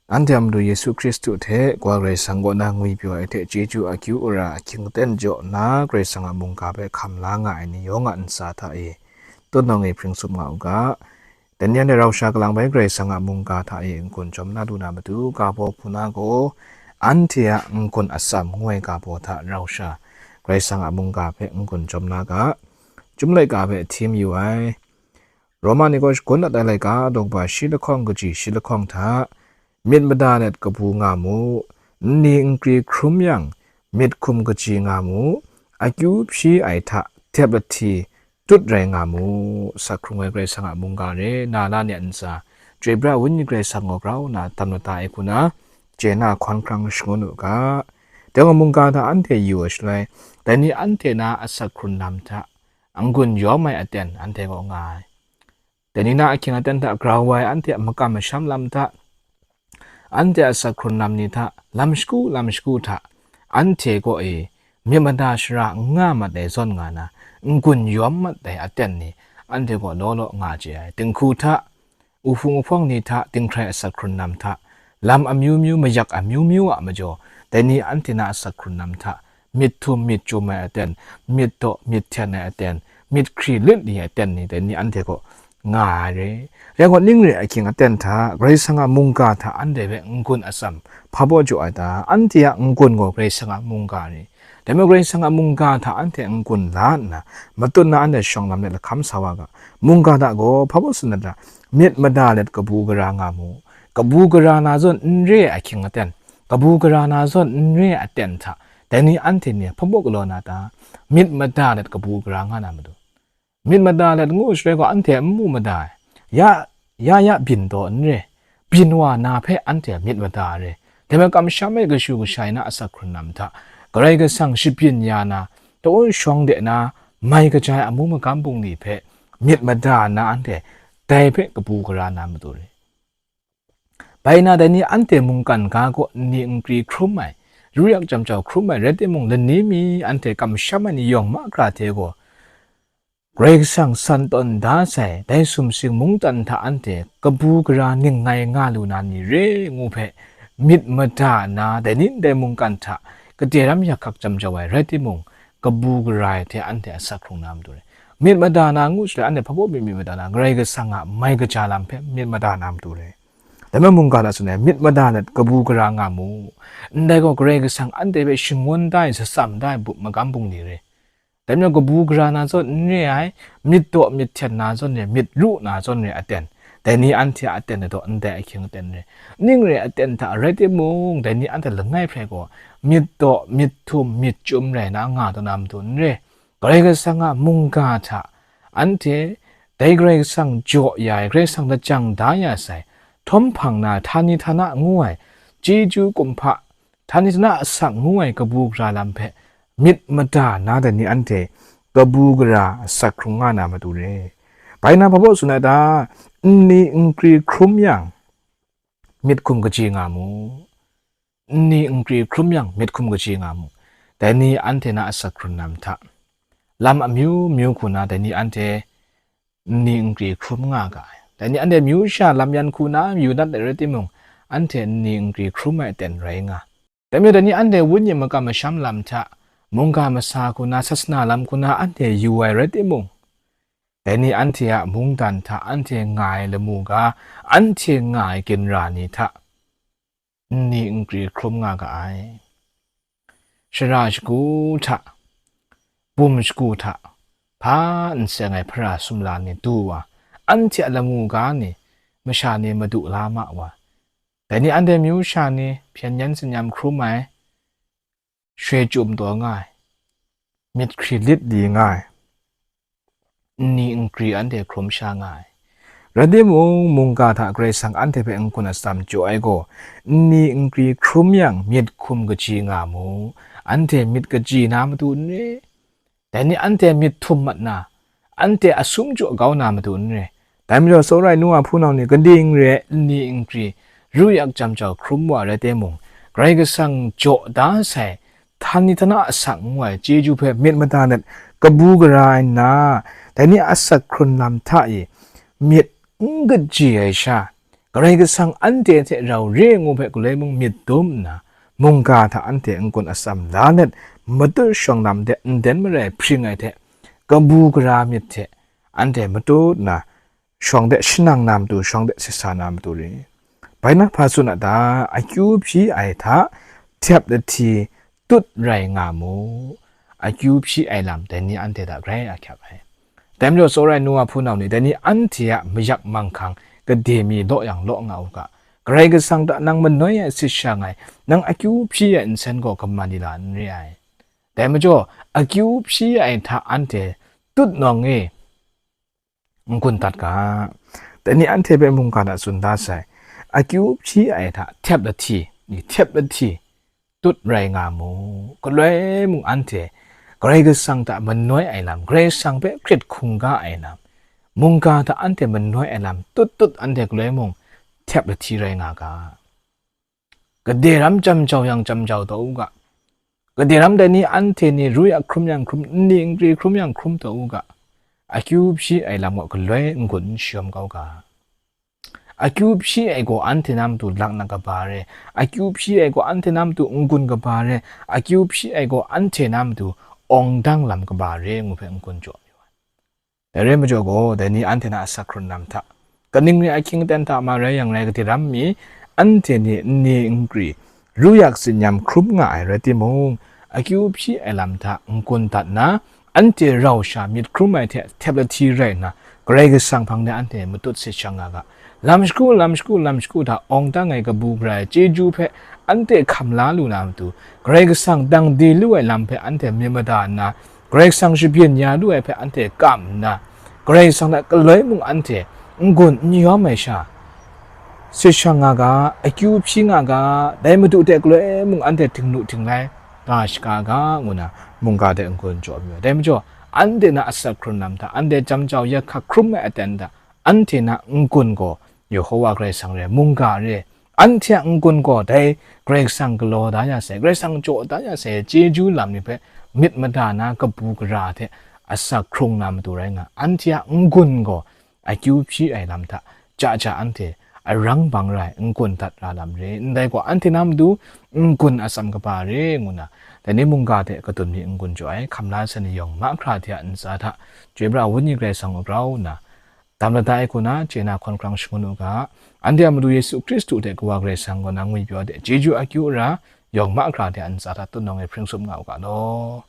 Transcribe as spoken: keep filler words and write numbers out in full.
Anhte a Madu Yesu Hkristu hte Kawa Karai Kasang kaw na ngwipyaw ai hte chyeju akyu ara ahkying aten jaw nna, Karai Kasang a mungga hpe hkam la nga ai ni yawng a ntsa hta e tutnawng e hpring tsup nga u ga. Dai ni anhte rau sha kalang bai Karai Kasang a mungga hta e n-gun jawm na lu na matu, ga baw hpuna gaw, anhte a n-gun atsam ngu ai ga baw hta rau sha Karai Kasang a mungga hpe n-gun jawm na ga. Chyum laika hpe hti mayu ai. Roma ni gaw shagun dat ai laika, daw kaba shi lahkawng kaji shi lahkawng hta, myit mada let kabu nga mu, nni nkri hkrum yang, myit hkum kaji nga mu, akyu hpyi ai hta, dep lahti tut rai nga mu, asak hkrung ai Karai Kasang a mungga re, na la ni a ntsa, Chyoi pra Wenyi Karai Kasang gaw grau nna tam lata ai hku na, chye na hkawn hkrang shangun u ga. Dai gaw mungga hta anhte yu ai shaloi, dai ni anhte na asak hkrun lam hta, n-gun yawm ai aten anhte gaw nga ai. Dai ni na ahkying aten hta grau ai anhte a makam masham lam hta, anhte a asak hkrun lam ni hta, lam shagu lam shagu hta, anhte kaw e myit mada shara n nga mat ai zawn nga na, n-gun yawm mat ai aten ni, anhte kaw law law nga chye ai. Dinghku hta, uhpung uhpawng ni hta, dinghkrai asak hkrun lam hta, lam amyu myu, mayak amyu myu a majaw, dai ni anhte na asak hkrun lam hta, myit htum myit chyum ai aten, myit daw myit hten ai aten, myit hkri lit li ai aten ni dai ni anhte kaw nga ai re. Rai gaw, ning re ahkying aten hta, Karai Kasang a mungga hta anhte hpe n-gun atsam hpa baw jaw ai ta? Anhte a n-gun gaw Karai Kasang a mungga re. Dai majaw Karai Kasang a mungga hta anhte n-gun la nna, matut na anhte shawng lam let lahkam sa wa ga. Mungga hta gaw hpa baw tsun ai ta? Myit mada let kabu gara nga mu. Kabu gara na zawn n re ai ahkying aten, kabu gara na zawn n re ai aten hta, dai ni anhte ni hpa baw galaw na ta? Myit mada let kabu gara nga na matu. Myit mada let ngu shaloi gaw, anhte n mu mada ai. Ya, ya, ya byin taw n re. Byin wa na hpe anhte myit mada re. Dai hpe kamsham ai kashu kasha ai na asak hkrun lam hta, Karai Kasang shabyin ya na, ta-un shawng de na, mai kaja ai amu magam bungli hpe myit mada na anhte dai hpe kabu gara na matu re. Bai na, dai ni anhte mungkan ga kaw nni nkri hkrum ai, ru yak jam jau hkrum ai rai timung, lani mi anhte kamsham ai ni yawng mahkra hte gaw, Karai Kasang san tawn da sai, dai sumsing mungdan hta anhte kabu gara ning ngai nga lu na ni re ngu hpe, myit mada na, dai ni ndai mungkan hta kade ram yak hkak jam jau ai rai timung, kabu gara ai hte anhte asak hkrung na matu re. Myit mada na ngu shaloi, anhte hpa baw myit myit mada na, Karai Kasang a mai kaja lam hpe myit mada na matu re. Dai majaw mungga hta tsun ai, myit mada let kabu gara nga mu. Ndai gaw, Karai Kasang anhte hpe shangun da ai, shatsam da ai bup magam bungli re. Dai majaw kabu gara na zawn n re ai, myit daw myit hten na zawn re, myit ru na zawn re aten, dai ni anhte a aten daw ndai ahkying aten re. Ning re aten hta rai timung, dai ni anhte langai hpe gaw myit daw, myit htum, myit chyum rai na nga taw na matu n re. Karai Kasang a mungga hta anhte, dai Karai Kasang jaw ya ai, Karai Kasang lajang da ya sai, htawm hpang na, htani htana ngu ai, chyeju kumhpa, htani htana asak ngu ai kabu gara lam hpe myit mada na dai ni anhte kabu gara asak hkrung nga na matu re. Bai na hpa baw tsun ai ta? Nni nkri hkrum yang, myit hkum kaji nga mu. Nni nkri hkrum yang, myit hkum kaji nga mu. Dai ni anhte na asak hkrun lam hta, lam amyu myu hku na dai ni anhte nni nkri hkrum nga ga ai. Dai ni anhte myu sha lam yan hku na yu dat ai rai timung, anhte nni nkri hkrum ai aten rai nga. Dai majaw dai ni anhte wenyi makam masham lam hta, mungga masa hku na, sasana lam hku na anhte yu ai rai timung, dai ni anhte a mungdan hta anhte nga ai lamu ga, anhte nga ai ginra ni hta, nni nkri hkrum nga ga ai. Shara shagu hta, bum shagu hta, hpa n seng ai hpara sumla ni du wa, anhte a lamu ga ni, masha ni madu la ma wa, dai ni anhte myu sha ni hpyen yan tsin-yam hkrum ai, shwe chyum taw nga ai, myit hkri lit li nga ai, nni nkri anhte hkrum sha nga ai. Rai timung, mungga hta Karai Kasang anhte hpe n-gun atsam jaw ai gaw, nni nkri hkrum yang, myit hkum kaji nga mu. Anhte myit kaji na matu n re? Dai ni anhte myit htum mat na, anhte asum jaw kau na matu n re? Dai majaw, tsawra ai nu wa hpunau ni, kaning re ai nni nkri, ru yak jam jau hkrum wa rai timung, Karai Kasang jaw da sai, htani htana asak ngu ai chyeju hpe myit mada let kabu gara ai nna, dai ni a asak hkrun lam hta e myit n kaji ai sha, Karai Kasang anhte hte rau re ngu hpe galoi mung myit dum nna, mungga hta anhte n-gun atsam la let, matut shawng lam de nden marai hpring ai hte, kabu gara myit hte anhte matut nna, shawng de shanang na matu, shawng de sesa na matu re. Bai na hpa tsun a ta? Akyu hpyi ai hta htep lahti tut rai nga mu. Akyu hpyi ai lam dai ni anhte hta grai ahkyak ai. Dai majaw, tsawra ai nu wa hpunau ni, dai ni anhte a mayak manghkang gade mi law yang law nga u ga. Karai Kasang hta nang manoi ai sit shang ai, nang akyu hpyi ai nsen gaw kaman di la n re ai. Dai majaw, akyu hpyi ai hta anhte tut nawng e n-gun dat ga. Dai ni anhte hpe mungga hta tsun da sai, akyu hpyi ai hta htep lahti, ni htep lahti tut rai nga mu. Galoi mung anhte Karai Kasang hta manoi ai lam, Karai Kasang hpe hkrit hkungga ai lam, mungga hta anhte manoi ai lam tut tut anhte galoi mung htep lahti rai nga ga. Gade ram jam jau yang jam jau taw u ga. Gade ram dai ni anhte ni ru yak hkrum yang hkrum, nni nkri hkrum yang hkrum taw u ga. Akyu hpyi ai lam gaw galoi n-gun n shayawm kau ga. Akyu hpyi ai gaw anhte na matu lak na kaba re, akyu hpyi ai gaw anhte na matu n-gun kaba re, akyu hpyi ai gaw anhte na matu awng dang lam kaba re ngu hpe n-gun jaw yu ai. Dai rai majaw gaw, dai ni anhte na asak hkrun lam hta, kaning re ahkying aten hta ma rai yang rai, gade ram mi anhte ni nni nkri, ru yak tsin-yam hkrum nga ai rai timung, akyu hpyi ai lam hta n-gun dat nna, anhte rau sha myit hkrum ai hte htep lahti rai nna, Karai Kasang hpang de anhte matut sit shang nga ga. Lam shagu, lam shagu, lam shagu hta awng dang ai kabu gara ai chyeju hpe anhte hkam la lu na matu, Karai Kasang dang di lu ai lam hpe anhte myit mada nna, Karai Kasang shabyin ya lu ai hpe anhte kam nna, Karai Kasang hta galoi mung anhte n-gun n yawm ai sha, sit shang nga ga, akyu hpyi nga ga, dai Madu hte galoi mung anhte htingnu htinglai ga shaga ga, ngu na mungga hte n-gun jaw mayu ai. Dai majaw, anhte na asak hkrun lam hta, anhte jam jau ya hkak hkrum ai aten hta, anhte na n-gun gaw Yehowa Karai Kasang re, mungga re, anhte a n-gun gaw dai Karai Kasang galaw da ya sai, Karai Kasang jaw da ya sai, chyeju lam ni hpe myit mada na kabu gara hte asak hkrung na matu rai nga, anhte a n-gun gaw akyu hpyi ai lam hta ja ja anhte arang bang rai n-gun dat ra lam re, ndai gaw anhte na matu n-gun atsam kaba re, ngu na, dai ni mungga hte kadun mi n-gun jaw ai, hkam la ai ni yawng mahkra hte a ntsa hta, Chyoi pra ai Wenyi Karai Kasang a grau nna, dam lada ai hku na, chye na hkawn hkrang shangun u ga, anhte a Madu Yesu Hkristu hte Kawa Karai Kasang kaw na ngwipyaw de, chyeju akyu ara, yawng mahkra hte a ntsa hta tutnawng e hpring tsup nga u ga law.